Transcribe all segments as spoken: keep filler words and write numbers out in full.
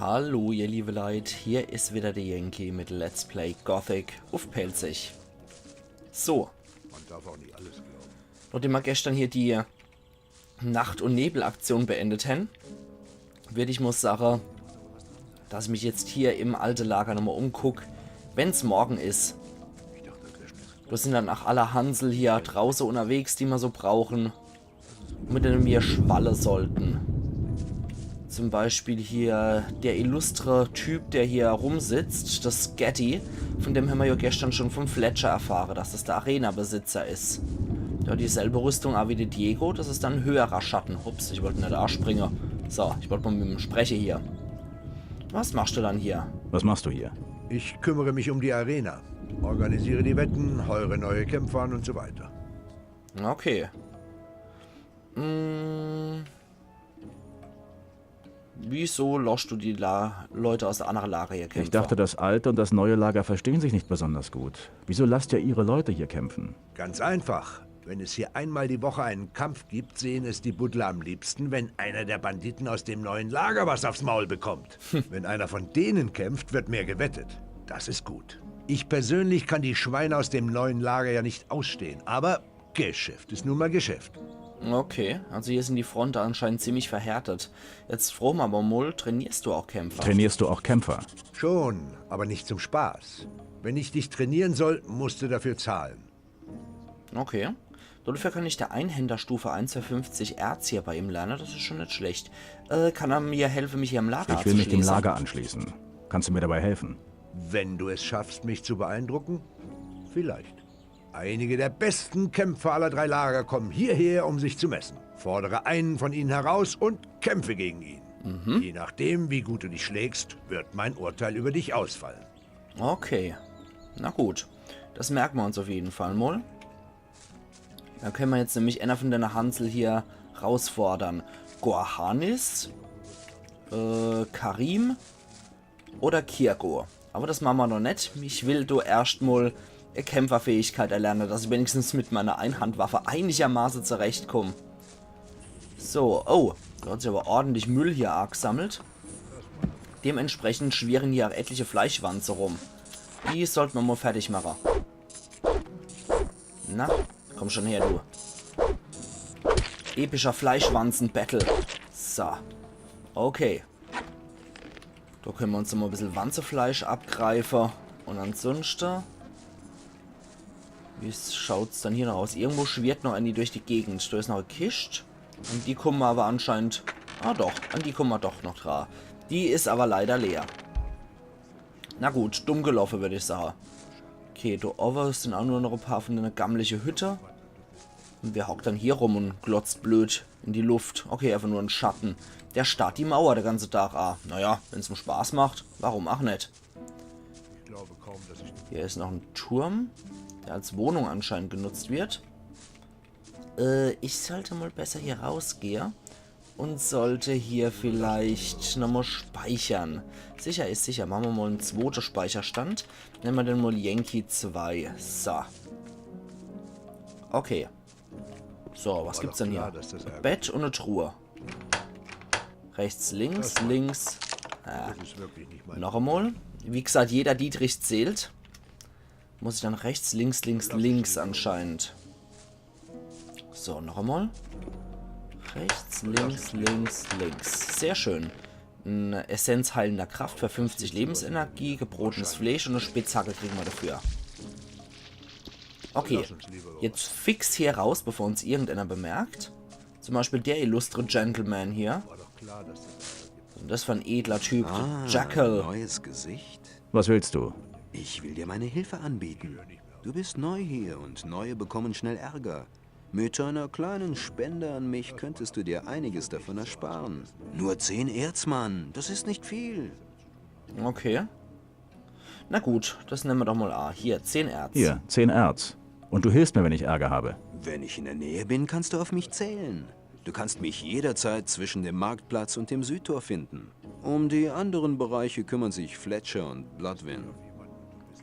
Hallo, ihr liebe Leit, hier is wieder der Yankee mit Let's Play Gothic uff Pälzisch. So, nachdem mer gestern hier die Nacht- und Nebelaktion beendet hän, würd ich mol sage, dass ich mich jetzt hier im alte Lager nochmol umguck, wenn's Morgen is. Do sin dann ach alle Hansel hier drauße unnerwegs, die mer so brauchen, mit dene mer schwalle sollten. Zum Beispiel hier der illustre Typ, der hier rumsitzt, der Scatty, von dem hämmer jo gestern schon vom Fletcher erfahre, dass es der Arena-Besitzer is. Der hat dieselbe Rüstung a wie der Diego, das is dann en höherer Schatten. Ups, ich wollt net do springe. So, ich wollt mol mit em spreche hier. Was machst du dann hier? Was machst du hier? Ich kümmere mich um die Arena, organisiere die Wetten, heuere neue Kämpfer an und so weiter. Okay. Mm. Wieso loschst du die La Leute aus der anderen Lager hier kämpfen? Ich dachte, das alte und das neue Lager verstehen sich nicht besonders gut. Wieso lasst ihr ihre Leute hier kämpfen? Ganz einfach. Wenn es hier einmal die Woche einen Kampf gibt, sehen es die Buddler am liebsten, wenn einer der Banditen aus dem neuen Lager was aufs Maul bekommt. Wenn einer von denen kämpft, wird mehr gewettet. Das ist gut. Ich persönlich kann die Schweine aus dem neuen Lager ja nicht ausstehen, aber Geschäft ist nun mal Geschäft. Okay, also hier sin die Fronte anscheinend ziemlich verhärtet. Jetzt froh mer awwer mol, trainierst du auch Kämpfer? Trainierst du auch Kämpfer? Schon, aber nicht zum Spaß. Wenn ich dich trainieren soll, musst du dafür zahlen. Okay. Dafür kann ich der Einhänder Stufe eins für fünfzig Erz hier bei ihm lerne, das is schon net schlecht. Äh, kann er mir helfe, mich hier im Lager anzuschließe? Ich will mich dem Lager anschließen. Kannst du mir dabei helfen? Wenn du es schaffst, mich zu beeindrucken, vielleicht. Einige der besten Kämpfer aller drei Lager kommen hierher, um sich zu messen. Fordere einen von ihnen heraus und kämpfe gegen ihn. Je nachdem, wie gut du dich schlägst, wird mein Urteil über dich ausfallen. Okay. Na gut. Das merke mer uns auf jeden Fall mol. Dann könne mer jetzt nämlich einer von dene Hansel hier rausfordere. Gorhanis, äh, Karim oder Kirko. Awwer das mache mer noch net. Ich will do erscht mol e Kämpferfähigkeit erlerne, dass ich wenigstens mit meiner Einhandwaffe einigermaße zurechtkomm. So, oh, do hat sich awwer ordentlich Müll hier agesammelt. Dementsprechend schwirren hier etliche Fleischwanze rum. Die sollt mer mol fertig mache. Na, komm schon her, du. Epischer Fleischwanzen-Battle. So. Okay. Do könne mer uns mol e bissel Wanzefleisch abgreife. Un ansunschte, wie schaut's dann hier noch aus? Irgendwo schwirrt noch eeni durch die Gegend. Do is noch e Kischt. An die kumme mer awwer anscheinend... Ah doch, an die kumme mer doch noch dra. Die is awwer leider leer. Na gut, dumm geloffe, würd ich sage. Okay, do owwe sin auch nur noch e paar von dene gammliche Hütte. Un wer hockt dann hier rum un glotzt blöd in die Luft? Okay, einfach nur en Schatten. Der starrt die Mauer de ganze Tag a. Naja, wenn's em Spaß macht, warum ach net? Hier is noch en Turm, der als Wohnung anscheinend genutzt wird. Äh, ich sollt mol besser hier rausgehe. Un sollt hier vielleicht nochmol speichere. Sicher is sicher. Mache mer mol en zwote Speicherstand. Nenne mer den mol Yankee zwei. So. Okay. So, was gibt's dann hier? E Bett un e Truhe. Rechts, links, links. Ah. Noch emol. Wie gesagt, jeder Dietrich zählt. Muss ich dann rechts, links, links, links anscheinend. So, noch emol. Rechts, links, links, links. Sehr schön. En Essenz heilender Kraft für fünfzig Lebensenergie, gebrotenes Fleisch un e Spitzhacke kriege mer dafür. Okay, jetzt fix hier raus, bevor uns irgendeiner bemerkt. Zum Beispiel der illustre Gentleman hier. Was is das für en edler Typ? Ah, Jackal. Neues Gesicht? Was willst du? Ich will dir meine Hilfe anbieten. Du bist neu hier und Neue bekommen schnell Ärger. Mit einer kleinen Spende an mich könntest du dir einiges davon ersparen. Nur zehn Erz, Mann, das ist nicht viel. Okay. Na gut, das nemme mer doch mol a. Hier, zehn Erz. Hier, zehn Erz. Und du hilfst mir, wenn ich Ärger habe. Wenn ich in der Nähe bin, kannst du auf mich zählen. Du kannst mich jederzeit zwischen dem Marktplatz und dem Südtor finden. Um die anderen Bereiche kümmern sich Fletcher und Bloodwin.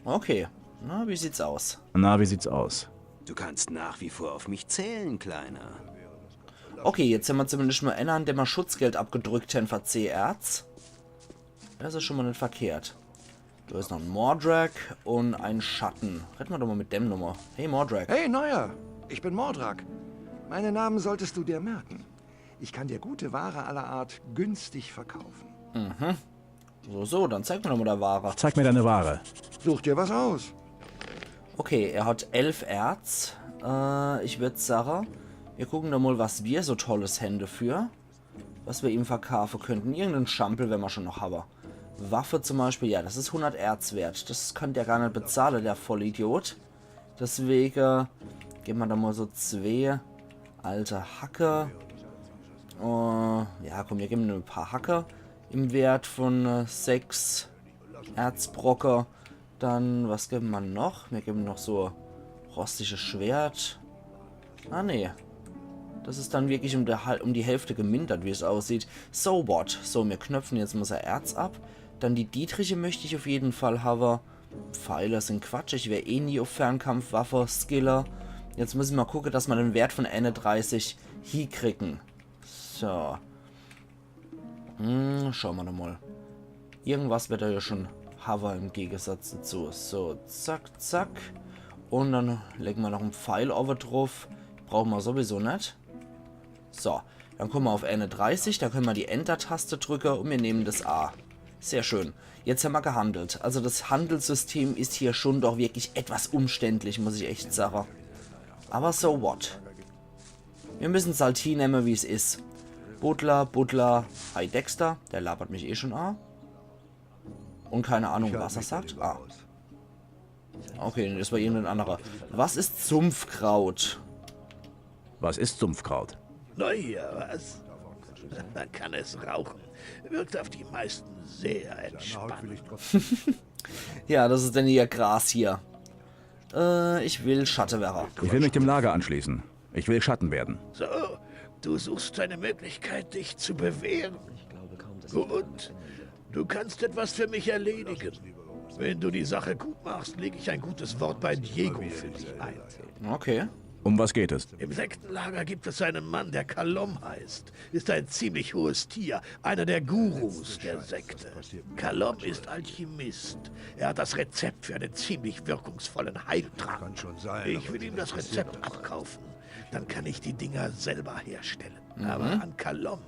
Okay. Na, wie sieht's aus? Na, wie sieht's aus? Du kannst nach wie vor auf mich zählen, Kleiner. Okay, jetzt hemmer zumindest mol eener, dem mer Schutzgeld abgedrückt hen für zeh Erz. Das is schon mal net verkehrt. Do is noch en Mordrak un en Schatten. Redde mer doch mal mit dem nochmal. Hey Mordrak. Hey, Neuer. Ich bin Mordrak. Meine Namen solltest du dir merken. Ich kann dir gute Ware aller Art günstig verkaufen. So, so, dann zeig mer doch mal dei Ware. Zeig mir deine Ware. Such dir was aus. Okay, er hat elf Erz. Äh, ich würd sage, mir gucken doch mal, was mir so Tolles hän dafür. Was mir ihm verkaufe könnten. Irgenden Schampel, wenn mer schon noch hawwe. Waffe zum Beispiel, ja, das is hundert Erz wert. Das kann der gar net bezahle, der Vollidiot. Deswege gebe mer da mal so zwee alte Hacke. Äh, ja, komm, mir geben e paar Hacke im Wert von äh, sechs Erzbrocke. Dann, was geben mer noch? Mir geben noch so rostisches Schwert. Ah, nee. Das is dann wirklich um, der, Hal- um die Hälfte gemindert, wie es aussieht. So what? So, mir knöpfen jetzt mal sei Erz ab. Dann die Dietriche möcht ich auf jeden Fall hawwe. Pfeile sin Quatsch, ich wer eh nie auf Fernkampfwaffe skille. Jetzt muss ich mal gucke, dass mer den Wert von einunddreißig hiekriegen. So. Hm, schau mer doch mal. Irgendwas wird er ja schon hawwe im Gegensatz dazu. So, zack, zack. Un dann legen mer noch en Pfeil owwe druff. Brauche mer sowieso net. So, dann komme mer auf einunddreißig, da könne mer die Enter-Taste drücke un mir nehmen das A. Sehr schön. Jetzt hämmer gehandelt. Also das Handelssystem is hier schon doch wirklich etwas umständlich, muss ich echt sage. Aber so what. Mir müssen halt hienemme, wie's is. Butler, Butler, hi Dexter, der labert mich eh schon a. Un keine Ahnung, was er sagt. Ah. Okay, das war irgendein anderer. Was is Sumpfkraut? Was ist Sumpfkraut? Neuer, was? Man kann es rauchen. Wirkt auf die meisten sehr entspannt. Ja, das is denn ihr Gras hier. Äh, ich will Schatte werre. Ich will mich dem Lager anschließen. Ich will Schatten werden. So, du suchst eine Möglichkeit, dich zu bewähren. Gut, du kannst etwas für mich erledigen. Wenn du die Sache gut machst, lege ich ein gutes Wort bei Diego für dich ein. Okay. Um was geht es? Im Sektenlager gibt es einen Mann, der Kalom heißt. Ist ein ziemlich hohes Tier, einer der Gurus der Sekte. Kalom ist Alchemist. Er hat das Rezept für einen ziemlich wirkungsvollen Heiltrank. Ich will ihm das Rezept abkaufen. Dann kann ich die Dinger selber herstellen. Aber an Kalom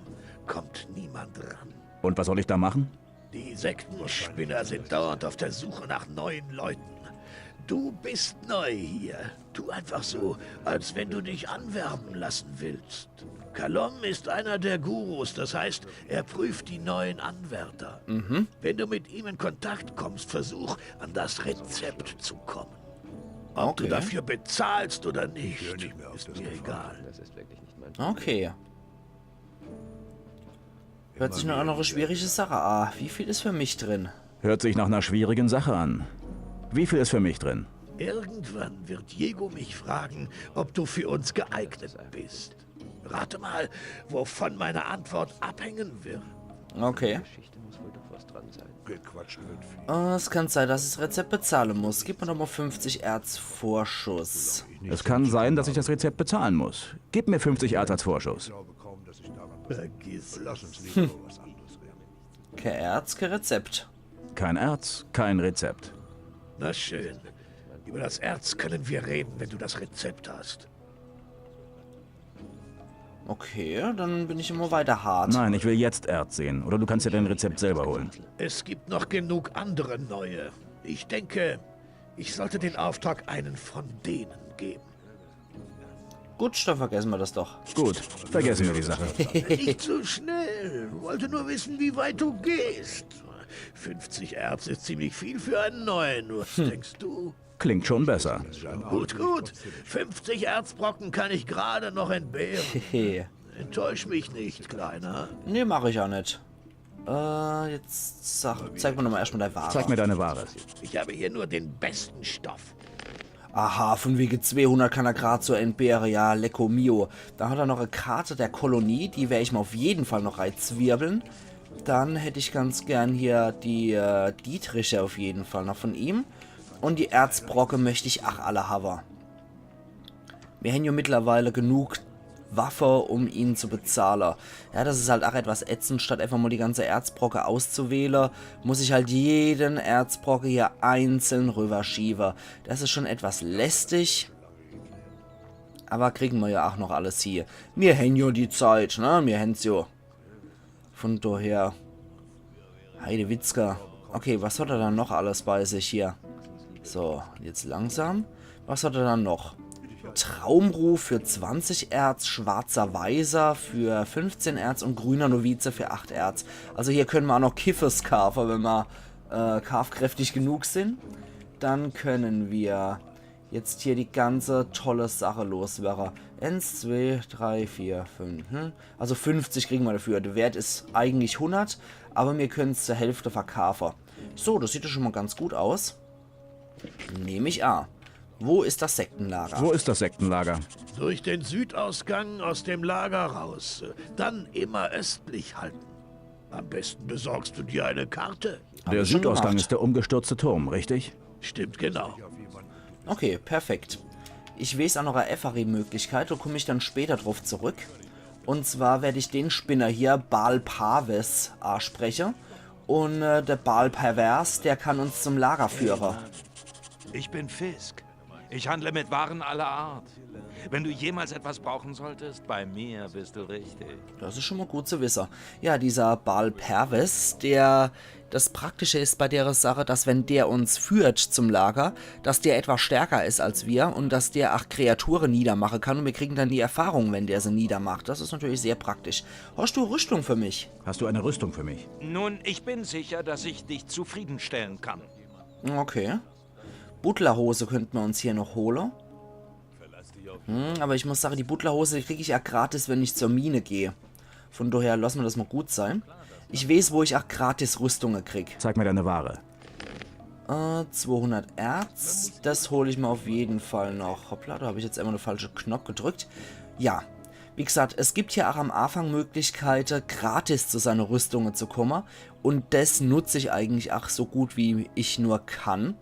kommt niemand ran. Und was soll ich da machen? Die Sektenspinner sind dauernd auf der Suche nach neuen Leuten. Du bist neu hier. Tu einfach so, als wenn du dich anwerben lassen willst. Kalom ist einer der Gurus, das heißt, er prüft die neuen Anwärter. Wenn du mit ihm in Kontakt kommst, versuch, an das Rezept zu kommen. Ob Okay. du dafür bezahlst oder nicht, ist mir egal. Okay. Hört sich noch eine schwierige Sache an. Wie viel is für mich drin? Hört sich nach einer schwierigen Sache an. Wie viel ist für mich drin? Irgendwann wird Diego mich fragen, ob du für uns geeignet bist. Rate mal, wovon meine Antwort abhängen wird. Okay. Gequatscht wird viel. Äh, es kann sein, dass ich das Rezept bezahlen muss. Gib mir doch mal fünfzig Erz Vorschuss. Es kann sein, dass ich das Rezept bezahlen muss. Gib mir fünfzig Erz als Vorschuss. Ich glaube kaum, dass ich daran Vergiss. Lass uns lieber über was anderes reden. Kein Erz, kein Rezept. Kein Erz, kein Rezept. Na schön. Über das Erz können wir reden, wenn du das Rezept hast. Okay, dann bin ich immer weiter hart. Nein, ich will jetzt Erz sehen. Oder du kannst dir dein Rezept selber holen. Es gibt noch genug andere neue. Ich denke, ich sollte den Auftrag einen von denen geben. Gut, dann vergessen wir das doch. Gut, vergessen wir die Sache. Nicht so schnell. Wollte nur wissen, wie weit du gehst. Fünfzig Erz ist ziemlich viel für einen neuen, was denkst du? Klingt schon besser. Gut, gut. Fünfzig Erzbrocken kann ich gerade noch entbehren. Hehe. Enttäusch mich nicht, Kleiner. Nee, mach ich auch net. Äh, jetzt sag, zeig mir nochmal erstmal deine Ware. Zeig mir deine Ware. Ich habe hier nur den besten Stoff. Aha, von wegen zweihundert kann er grad so entbehren, ja, lecko mio. Da hat er noch eine Karte der Kolonie, die werde ich mir auf jeden Fall noch reizwirbeln. Dann hätte ich ganz gern hier die äh, Dietriche auf jeden Fall noch von ihm. Und die Erzbrocken möchte ich auch alle haben. Wir haben ja mittlerweile genug Waffe, um ihn zu bezahle. Ja, das is halt ach etwas ätzend, statt einfach mal die ganze Erzbrocke auszuwähle, muss ich halt jeden Erzbrocke hier einzeln rüberschiewe. Das is schon etwas lästig. Aber kriegen mer ja ach noch alles hier. Mir hän jo die Zeit, ne? Mir hän's jo. Von daher. Heidewitzka. Okay, was hat er dann noch alles bei sich hier? So, jetzt langsam. Was hat er dann noch? Traumruf für zwanzig Erz, schwarzer Weiser für fünfzehn Erz und grüner Novize für acht Erz. Also hier können mer ach noch Kiffes kaafe, wenn mer äh, kaafkräftig genug sin. Dann können mer jetzt hier die ganze tolle Sache loswerre. Eins, zwei, drei, vier, fünf. Hm? Also fünfzig kriegen mer dafür. Der Wert is eigentlich hundert, aber mir können's zur Hälfte verkaafe. So, das sieht doch schon mal ganz gut aus. Nehm ich a. Wo is das Sektenlager? Wo ist das Sektenlager? Durch den Südausgang aus dem Lager raus. Dann immer östlich halten. Am besten besorgst du dir eine Karte. Der ich schon Südausgang gemacht. Ist der umgestürzte Turm, richtig? Stimmt genau. Okay, perfekt. Ich wees ach noch e effache Möglichkeit, do komm ich dann später drauf zurück. Und zwar werd ich den Spinner hier, Baal Parves, aspreche. Und äh, der Baal Pervers, der kann uns zum Lager führe. Ich bin Fisk. Ich handle mit Waren aller Art. Wenn du jemals etwas brauchen solltest, bei mir bist du richtig. Das is schon mal gut zu wisse. Ja, dieser Baal Pervers, der, das Praktische is bei dere Sache, dass wenn der uns führt zum Lager, dass der etwas stärker is als mir und dass der ach Kreature niedermache kann und mir kriegen dann die Erfahrung, wenn der se niedermacht. Das is natürlich sehr praktisch. Hast du Rüstung für mich? Hast du eine Rüstung für mich? Nun, ich bin sicher, dass ich dich zufriedenstellen kann. Okay. Butlerhose könnten mer uns hier noch hole. Hm, aber ich muss sage, die Butlerhose, die krieg ich ja gratis, wenn ich zur Mine geh. Von daher lass mer das mal gut sein. Ich wees, wo ich ach gratis Rüstunge krieg. Zeig mir deine Ware. Äh, zweihundert Erz, das hol ich mir auf jeden Fall noch. Hoppla, da hab ich jetzt immer de falsche Knopp gedrückt. Ja, wie gesagt, es gibt hier ach am Anfang Möglichkeite, gratis zu seine Rüstunge zu komme. Und das nutz ich eigentlich ach so gut, wie ich nur kann.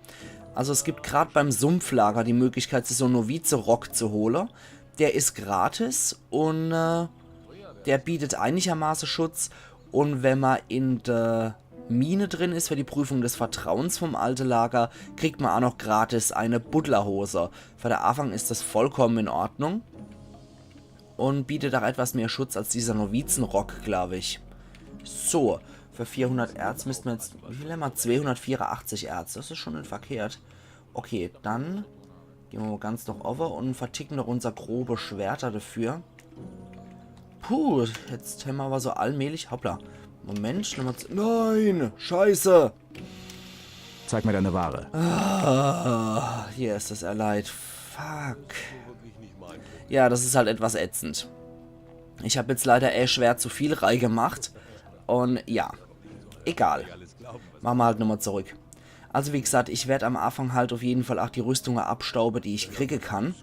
Also es gibt grad beim Sumpflager die Möglichkeit, sich so en Novize-Rock zu hole. Der is gratis und äh, der bietet einigermaße Schutz. Und wenn mer in der Mine drin is für die Prüfung des Vertrauens vom alte Lager, kriegt mer ach noch gratis eine Butlerhose. Für de Anfang is das vollkommen in Ordnung. Und bietet ach etwas mehr Schutz als dieser Novizenrock, glaub ich. So, für vierhundert Erz müssten mer jetzt, wie viel hämmer? Zweihundertvierundachtzig Erz, das is schon net verkehrt. Okay, dann gehn mer mal ganz noch over und verticken noch unser grobe Schwerter dafür. Puh, jetzt hämmer aber so allmählich, hoppla. Moment, nochmal zu, nein, scheiße. Zeig mir deine Ware. Ah, hier is das Erleid. Fuck. Ja, das is halt etwas ätzend. Ich hab jetzt leider eh schwer zu viel reigemacht. Und ja, egal. Mache mer halt nochmal zurück. Also wie gesagt, ich werd am Anfang halt auf jeden Fall ach die Rüstunge abstaube, die ich kriege kann.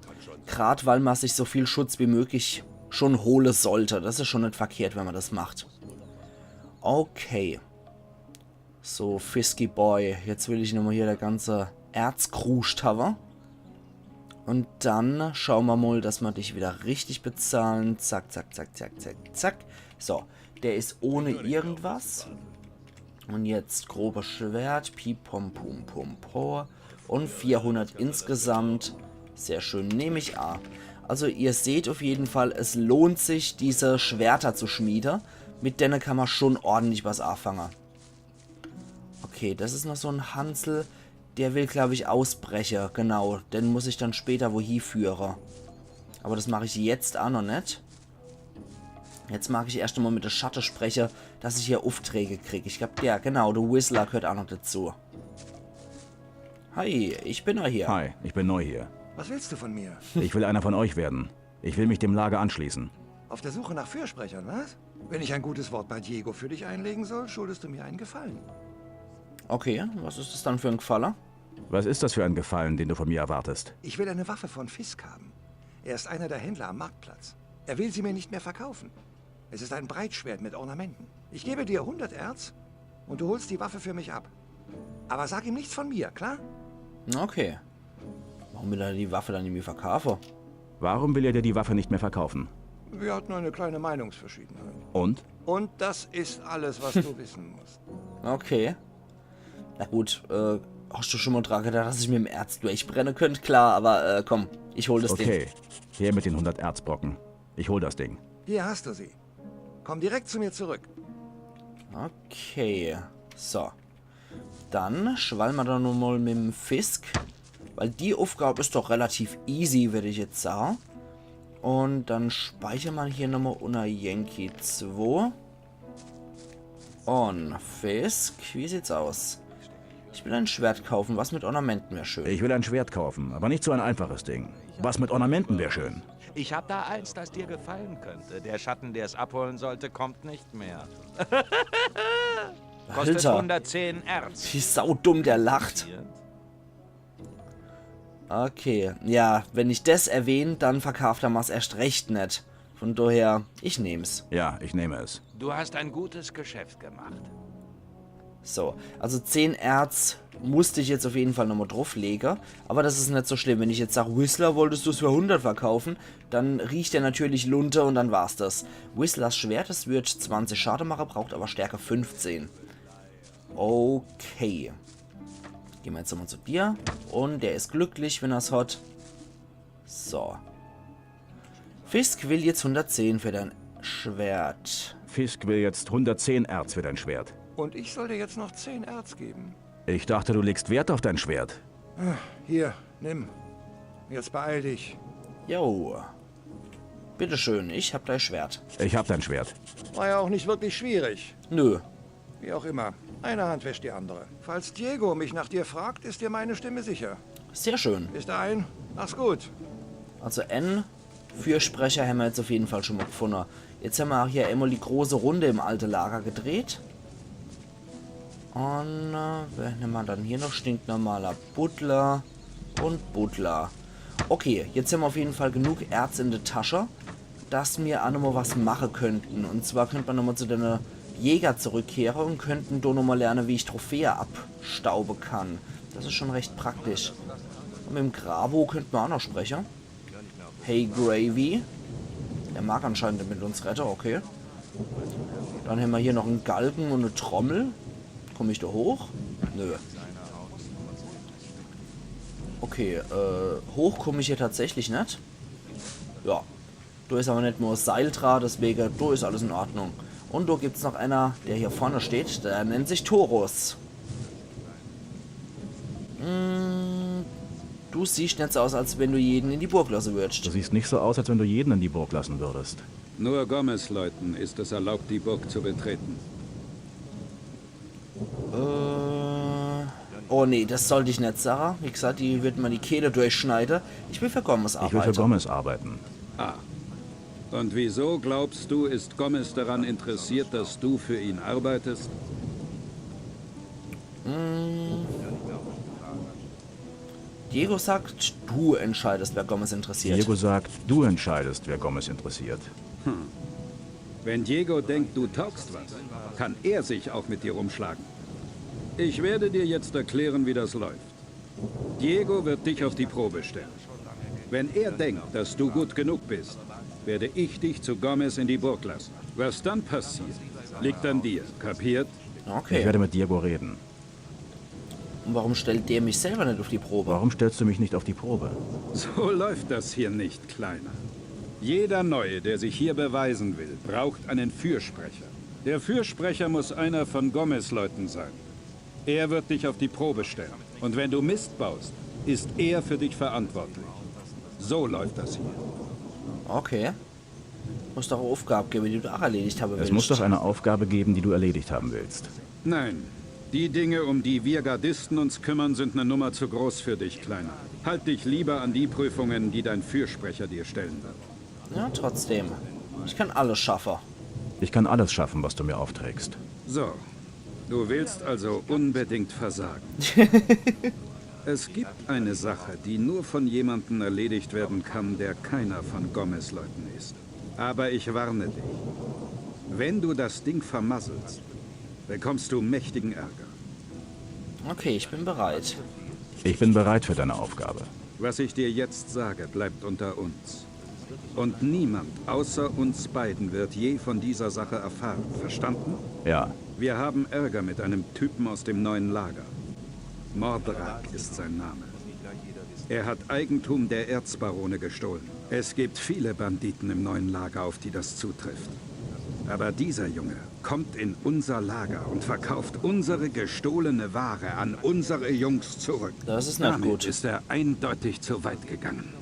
Grad weil mer sich so viel Schutz wie möglich schon hole sollte. Das is schon net verkehrt, wenn mer das macht. Okay. So, Fisky Boy. Jetzt will ich nochmal hier der ganze Erzkruscht habe. Und dann schaue mer mal, dass mer dich wieder richtig bezahlen. Zack, zack, zack, zack, zack, zack. So, der is ohne irgendwas. Und jetzt grobes Schwert. Piep, pom, pum, pum, po. Und vierhundert insgesamt. Sehr schön, nehm ich a. Also ihr seht auf jeden Fall, es lohnt sich, diese Schwerter zu schmiede. Mit denne kann mer schon ordentlich was anfange. Okay, das is noch so en Hansel. Der will, glaub ich, ausbreche. Genau, den muss ich dann später wohie führe. Aber das mach ich jetzt a noch net. Jetzt mag ich erscht mal mit de Schatte spreche, dass ich hier Ufträge krieg. Ich glaub, der, genau, de Whistler gehört a noch dazu. Hi, ich bin neu hier. Hi, ich bin neu hier. Was willst du von mir? Ich will einer von euch werden. Ich will mich dem Lager anschließen. Auf der Suche nach Fürsprechern, was? Wenn ich ein gutes Wort bei Diego für dich einlegen soll, schuldest du mir einen Gefallen. Okay, was is das dann für en Gefalle? Was ist das für ein Gefallen, den du von mir erwartest? Ich will eine Waffe von Fisk haben. Er ist einer der Händler am Marktplatz. Er will sie mir nicht mehr verkaufen. Es ist ein Breitschwert mit Ornamenten. Ich gebe dir hundert Erz und du holst die Waffe für mich ab. Aber sag ihm nichts von mir, klar? Okay. Warum will er die Waffe dann irgendwie verkaufe? Warum will er dir die Waffe nicht mehr verkaufen? Wir hatten eine kleine Meinungsverschiedenheit. Und? Und das ist alles, was du wissen musst. Okay. Na gut, äh, hast du schon mal dran gedacht, dass ich mit dem Erz durchbrenne könnte? Klar, aber äh, komm, ich hol das Ding. Okay, her mit den hundert Erzbrocken. Ich hol das Ding. Hier hast du sie. Komm direkt zu mir zurück. Okay, so. Dann schwall ma da nochmal mit dem Fisk. Weil die Aufgabe is doch relativ easy, würd ich jetzt sagen. Und dann speicher ma hier nochmal unter Yankee zwei. Und Fisk, wie sieht's aus? Ich will ein Schwert kaufen, was mit Ornamenten wär schön. Ich will ein Schwert kaufen, aber nicht so ein einfaches Ding. Was mit Ornamenten wär schön. Ich hab da eins, das dir gefallen könnte. Der Schatten, der es abholen sollte, kommt nicht mehr. Kostet Alter, hundertzehn Erz. wie saudumm der lacht. Okay, ja, wenn ich des erwähn, dann verkauft er ma's erst recht net. Von daher, ich nehm's. Ja, ich nehme es. Du hast ein gutes Geschäft gemacht. So, also zehn Erz musst ich jetzt auf jeden Fall nochmal drauflege. Aber das is net so schlimm. Wenn ich jetzt sag, Whistler, wolltest du's für hundert verkaufen, dann riecht er natürlich Lunte und dann war's das. Whistlers Schwert, es wird zwanzig Schade mache, braucht aber Stärke fünfzehn. Okay. Gehen wir jetzt nochmal zu dir. Und der is glücklich, wenn er's hat. So. Fisk will jetzt hundertzehn für dein Schwert. Fisk will jetzt hundertzehn Erz für dein Schwert. Und ich soll dir jetzt noch zehn Erz geben. Ich dachte, du legst Wert auf dein Schwert. Hier, nimm. Jetzt beeil dich. Jo. Bitteschön, ich hab dein Schwert. Ich hab dein Schwert. War ja auch nicht wirklich schwierig. Nö. Wie auch immer. Eine Hand wäscht die andere. Falls Diego mich nach dir fragt, ist dir meine Stimme sicher. Sehr schön. Bis dahin, mach's gut. Also en Fürsprecher hämmer jetzt auf jeden Fall schon mal gefunne. Jetzt hämmer auch hier einmal die große Runde im alte Lager gedreht. Und äh, wen hämmer dann hier noch? Stinknormaler Butler und Butler. Okay, jetzt hämmer auf jeden Fall genug Erz in der Tasche, dass mir auch nochmal was mache könnten. Und zwar könnte man nochmal zu den Jäger zurückkehre und könnten do nochmal lerne, wie ich Trophäe abstaube kann. Das is schon recht praktisch. Und mit dem Gravo könnte man auch noch spreche. Hey Gravy. Der mag anscheinend mit uns redde, okay. Dann hämmer hier noch en Galgen und e Trommel. Komm ich da hoch? Nö. Okay, äh, hoch komm ich hier tatsächlich net. Ja. Do is aber net nur Seil dra, deswege, do is alles in Ordnung. Und do gibt's noch einer, der hier vorne steht, der nennt sich Torus. Mm, du siehst net so aus, als wenn du jeden in die Burg lasse würdest. Du siehst nicht so aus, als wenn du jeden in die Burg lassen würdest. Nur Gomez-Leuten ist es erlaubt, die Burg zu betreten. Äh, oh nee, das sollt ich net sage. Wie gesagt, die würden mir die Kehle durchschneide. Ich will für Gomez Ich will für arbeite. Gomez arbeiten. Ah. Und wieso, glaubst du, ist Gomez daran interessiert, dass du für ihn arbeitest? Diego sagt, du entscheidest, wer Gomez interessiert. Diego sagt, du entscheidest, wer Gomez interessiert. Wenn Diego denkt, du taugst was, kann er sich auch mit dir rumschlagen. Ich werde dir jetzt erklären, wie das läuft. Diego wird dich auf die Probe stellen. Wenn er denkt, dass du gut genug bist, werde ich dich zu Gomez in die Burg lassen. Was dann passiert, liegt an dir. Kapiert? Okay. Ich werde mit Diego reden. Und warum stellt der mich selber net auf die Probe? Warum stellst du mich nicht auf die Probe? So läuft das hier nicht, Kleiner. Jeder Neue, der sich hier beweisen will, braucht einen Fürsprecher. Der Fürsprecher muss einer von Gomez Leuten sein. Er wird dich auf die Probe stellen. Und wenn du Mist baust, ist er für dich verantwortlich. So läuft das hier. Okay. Muss doch e Aufgab gebe, die du auch erledigt habe Es willst. Muss doch eine Aufgabe geben, die du erledigt haben willst. Nein. Die Dinge, um die wir Gardisten uns kümmern, sind eine Nummer zu groß für dich, Kleiner. Halt dich lieber an die Prüfungen, die dein Fürsprecher dir stellen wird. Ja, trotzdem. Ich kann alles schaffe. Ich kann alles schaffen, was du mir aufträgst. So, du willst also unbedingt versagen. Es gibt eine Sache, die nur von jemandem erledigt werden kann, der keiner von Gomez Leuten ist. Aber ich warne dich. Wenn du das Ding vermasselst, bekommst du mächtigen Ärger. Okay, ich bin bereit. Ich bin bereit für deine Aufgabe. Was ich dir jetzt sage, bleibt unter uns. Und niemand außer uns beiden wird je von dieser Sache erfahren, verstanden? Ja. Wir haben Ärger mit einem Typen aus dem neuen Lager. Mordrak ist sein Name. Er hat Eigentum der Erzbarone gestohlen. Es gibt viele Banditen im neuen Lager, auf die das zutrifft. Aber dieser Junge kommt in unser Lager und verkauft unsere gestohlene Ware an unsere Jungs zurück. Das ist nicht Damit gut. ist er eindeutig zu weit gegangen.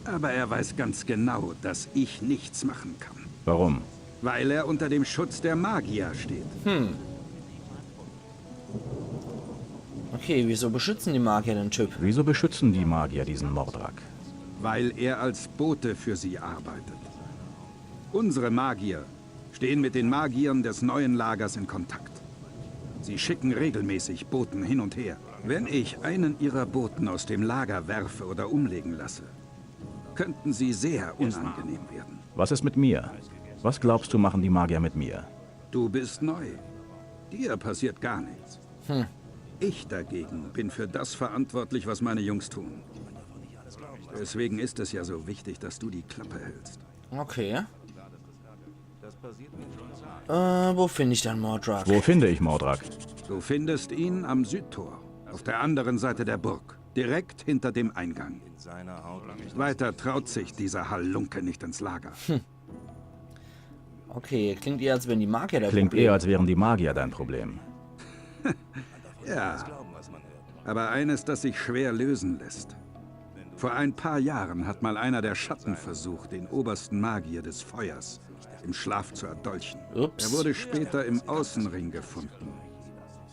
Aber er weiß ganz genau, dass ich nichts machen kann. Warum? Weil er unter dem Schutz der Magier steht. Okay, wieso beschützen die Magier den Typ? Wieso beschützen die Magier diesen Mordrak? Weil er als Bote für sie arbeitet. Unsere Magier stehen mit den Magiern des neuen Lagers in Kontakt. Sie schicken regelmäßig Boten hin und her. Wenn ich einen ihrer Boten aus dem Lager werfe oder umlegen lasse, könnten sie sehr unangenehm werden. Was ist mit mir? Was glaubst du, machen die Magier mit mir? Du bist neu. Dir passiert gar nichts. Ich dagegen bin für das verantwortlich, was meine Jungs tun. Deswegen ist es ja so wichtig, dass du die Klappe hältst. Okay. Äh, wo finde ich dann Mordrak? Wo finde ich Mordrak? Du findest ihn am Südtor, auf der anderen Seite der Burg, direkt hinter dem Eingang. Weiter traut sich dieser Halunke nicht ins Lager. Okay, klingt eher, als wären die Magier der Klingt Problem. Eher, als wären die Magier dein Problem. Ja, aber eines, das sich schwer lösen lässt. Vor ein paar Jahren hat mal einer der Schatten versucht, den obersten Magier des Feuers im Schlaf zu erdolchen. Ups. Er wurde später im Außenring gefunden.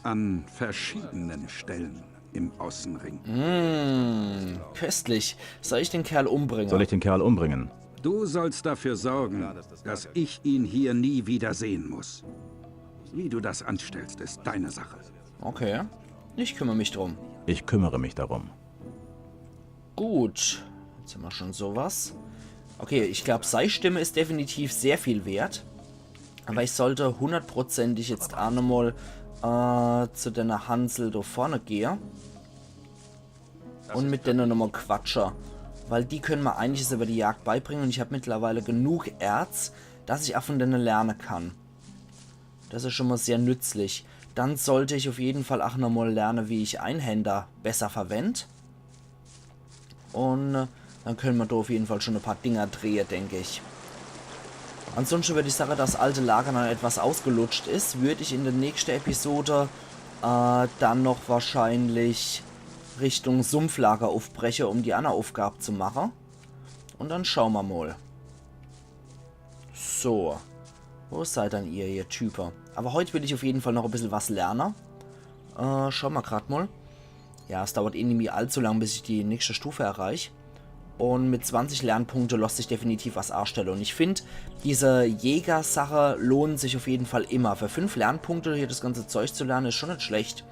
An verschiedenen Stellen im Außenring. Hm, köstlich. Soll ich den Kerl umbringen? Soll ich den Kerl umbringen? Du sollst dafür sorgen, dass ich ihn hier nie wieder sehen muss. Wie du das anstellst, ist deine Sache. Okay. Ich kümmere mich drum. Ich kümmere mich darum. Gut. Jetzt haben wir schon sowas. Okay, ich glaube, sei Stimme ist definitiv sehr viel wert. Aber ich sollte hundertprozentig jetzt auch nochmal äh, zu deiner Hansel da vorne gehe. Und mit denen nochmal quatsche. Weil die können mir einiges über die Jagd beibringen. Und ich habe mittlerweile genug Erz, dass ich auch von denen lernen kann. Das ist schon mal sehr nützlich. Dann sollte ich auf jeden Fall auch nochmal lernen, wie ich Einhänder besser verwende. Und äh, dann können wir da auf jeden Fall schon ein paar Dinger drehen, denke ich. Ansonsten würde ich sagen, das alte Lager noch etwas ausgelutscht ist, würde ich in der nächsten Episode äh, dann noch wahrscheinlich Richtung Sumpflager aufbrechen, um die andere Aufgabe zu machen. Und dann schauen wir mal. So. Wo seid dann ihr, ihr Typen? Aber heute will ich auf jeden Fall noch ein bisschen was lernen. Äh, schauen wir gerade mal. Ja, es dauert eh nicht mehr allzu lang, bis ich die nächste Stufe erreiche. Und mit zwanzig Lernpunkte lässt sich definitiv was anstellen. Und ich finde, diese Jäger-Sache lohnt sich auf jeden Fall immer. Für fünf Lernpunkte hier das ganze Zeug zu lernen, ist schon nicht schlecht.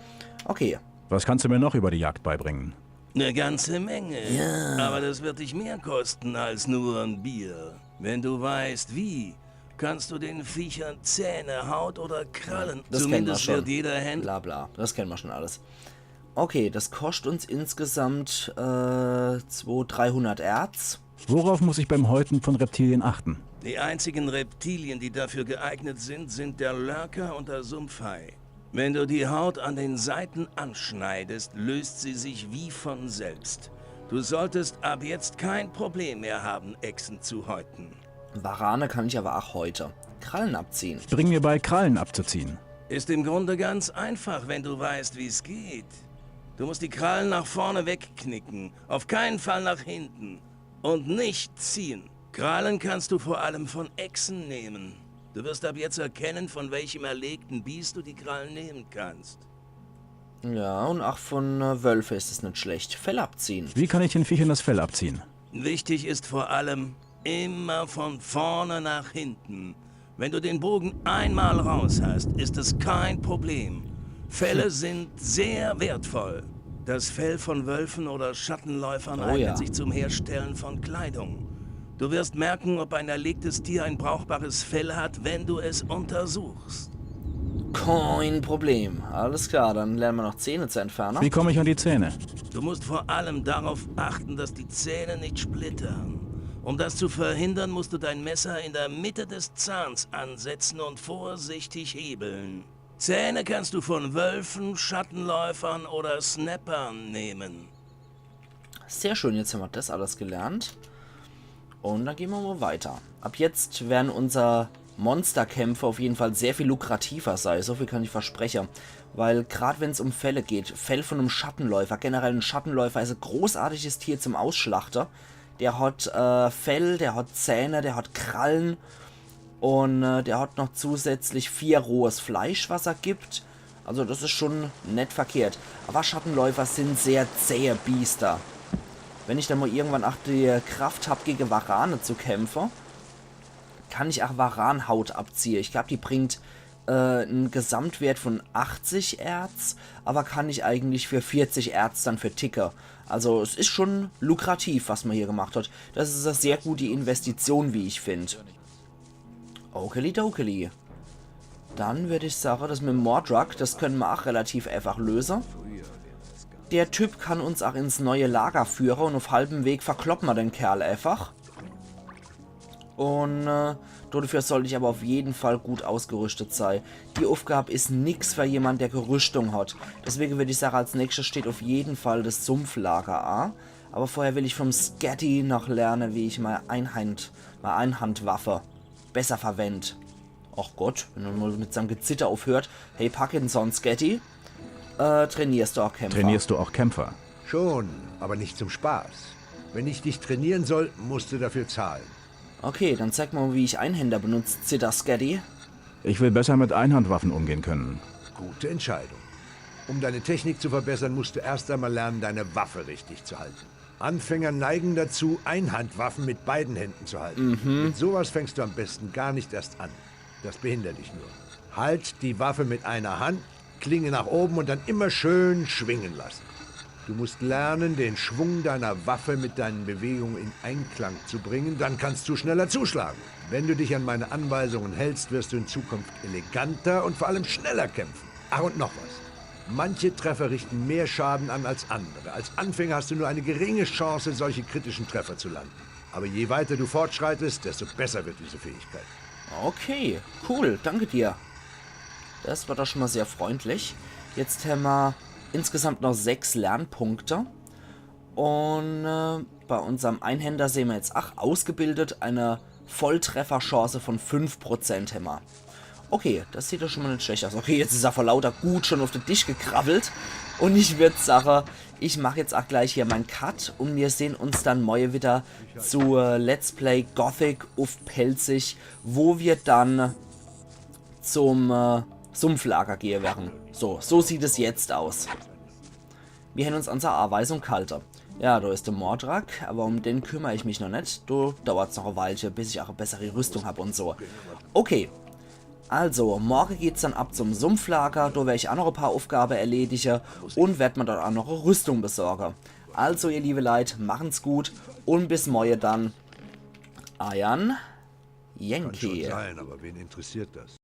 Okay. Was kannst du mir noch über die Jagd beibringen? Eine ganze Menge. Ja. Aber das wird dich mehr kosten als nur ein Bier. Wenn du weißt, wie, kannst du den Viechern Zähne, Haut oder Krallen. Das kennen wir Zumindest schon. Wird jeder Händler. Bla bla, das kennen wir schon alles. Okay, das kostet uns insgesamt äh, zweihundert, dreihundert Erz. Worauf muss ich beim Häuten von Reptilien achten? Die einzigen Reptilien, die dafür geeignet sind, sind der Lurker und der Sumpfhai. Wenn du die Haut an den Seiten anschneidest, löst sie sich wie von selbst. Du solltest ab jetzt kein Problem mehr haben, Echsen zu häuten. Warane kann ich aber auch häuten. Krallen abziehen. Bring mir bei, Krallen abzuziehen. Ist im Grunde ganz einfach, wenn du weißt, wie es geht. Du musst die Krallen nach vorne wegknicken, auf keinen Fall nach hinten. Und nicht ziehen. Krallen kannst du vor allem von Echsen nehmen. Du wirst ab jetzt erkennen, von welchem erlegten Biest du die Krallen nehmen kannst. Ja, und auch von äh, Wölfe ist es nicht schlecht. Fell abziehen. Wie kann ich den Viechern das Fell abziehen? Wichtig ist vor allem, immer von vorne nach hinten. Wenn du den Bogen einmal raus hast, ist es kein Problem. Felle sind sehr wertvoll. Das Fell von Wölfen oder Schattenläufern Oh eignet ja. sich zum Herstellen von Kleidung. Du wirst merken, ob ein erlegtes Tier ein brauchbares Fell hat, wenn du es untersuchst. Kein Problem. Alles klar, dann lernen wir noch Zähne zu entfernen. Wie komme ich an die Zähne? Du musst vor allem darauf achten, dass die Zähne nicht splittern. Um das zu verhindern, musst du dein Messer in der Mitte des Zahns ansetzen und vorsichtig hebeln. Zähne kannst du von Wölfen, Schattenläufern oder Snappern nehmen. Sehr schön, jetzt haben wir das alles gelernt. Und dann gehen wir mal weiter. Ab jetzt werden unsere Monsterkämpfe auf jeden Fall sehr viel lukrativer sein. So viel kann ich versprechen. Weil gerade wenn es um Felle geht, Fell von einem Schattenläufer, generell ein Schattenläufer ist ein großartiges Tier zum Ausschlachten. Der hat äh, Fell, der hat Zähne, der hat Krallen. Und äh, der hat noch zusätzlich vier rohes Fleisch, was er gibt. Also das ist schon net verkehrt. Aber Schattenläufer sind sehr zähe Biester. Wenn ich dann mal irgendwann auch die Kraft hab, gegen Varane zu kämpfen, kann ich auch Varanhaut abziehe. Ich glaub, die bringt äh, einen Gesamtwert von achtzig Erz, aber kann ich eigentlich für vierzig Erz dann verticke. Also es ist schon lukrativ, was man hier gemacht hat. Das ist eine sehr gute Investition, wie ich find. Okeli dokeli. Dann würd ich sagen, das mit dem Mordrak, das können wir auch relativ einfach lösen. Der Typ kann uns auch ins neue Lager führen und auf halbem Weg verkloppen wir den Kerl einfach. Und äh, dafür sollte ich aber auf jeden Fall gut ausgerüstet sein. Die Aufgabe ist nix für jemand, der Gerüstung hat. Deswegen würde ich sagen, als nächstes steht auf jeden Fall das Sumpflager an. Aber vorher will ich vom Scatty noch lernen, wie ich meine Einhand, meine Einhandwaffe besser verwend. Ach Gott, wenn er mal mit seinem Gezitter aufhört. Hey Parkinson, Scatty. Äh, trainierst du auch Kämpfer? Trainierst du auch Kämpfer? Schon, aber nicht zum Spaß. Wenn ich dich trainieren soll, musst du dafür zahlen. Okay, dann zeig mal, wie ich Einhänder benutze, Zitter Scatty. Ich will besser mit Einhandwaffen umgehen können. Gute Entscheidung. Um deine Technik zu verbessern, musst du erst einmal lernen, deine Waffe richtig zu halten. Anfänger neigen dazu, Einhandwaffen mit beiden Händen zu halten. Mit sowas fängst du am besten gar nicht erst an. Das behindert dich nur. Halt die Waffe mit einer Hand, Klinge nach oben und dann immer schön schwingen lassen. Du musst lernen, den Schwung deiner Waffe mit deinen Bewegungen in Einklang zu bringen, dann kannst du schneller zuschlagen. Wenn du dich an meine Anweisungen hältst, wirst du in Zukunft eleganter und vor allem schneller kämpfen. Ach, und noch was. Manche Treffer richten mehr Schaden an als andere. Als Anfänger hast du nur eine geringe Chance, solche kritischen Treffer zu landen. Aber je weiter du fortschreitest, desto besser wird diese Fähigkeit. Okay, cool, danke dir. Das war doch schon mal sehr freundlich. Jetzt haben wir insgesamt noch sechs Lernpunkte. Und äh, bei unserem Einhänder sehen wir jetzt, ach, ausgebildet, eine Volltrefferchance von fünf Prozent haben wir. Okay, das sieht doch schon mal nicht schlecht aus. Okay, jetzt ist er vor lauter Wut schon auf den Tisch gekrabbelt. Und ich würd sagen, ich mach jetzt auch gleich hier meinen Cut und wir sehen uns dann morgen wieder zu äh, Let's Play Gothic uff Pälzisch, wo wir dann zum äh, Sumpflager gehen werden. So, so sieht es jetzt aus. Wir haben uns an seine Anweisung gehalten. Ja, da ist der Mordrak, aber um den kümmere ich mich noch nicht. Da dauert's noch ein Weilchen, bis ich auch eine bessere Rüstung hab und so. Okay. Also, morgen geht's dann ab zum Sumpflager. Da werde ich auch noch ein paar Aufgaben erledigen und werd mir dort auch noch eine Rüstung besorgen. Also, ihr liebe Leute, machen's gut und bis morgen dann. Euer Kann schon Yankee. Sein, aber wen interessiert das?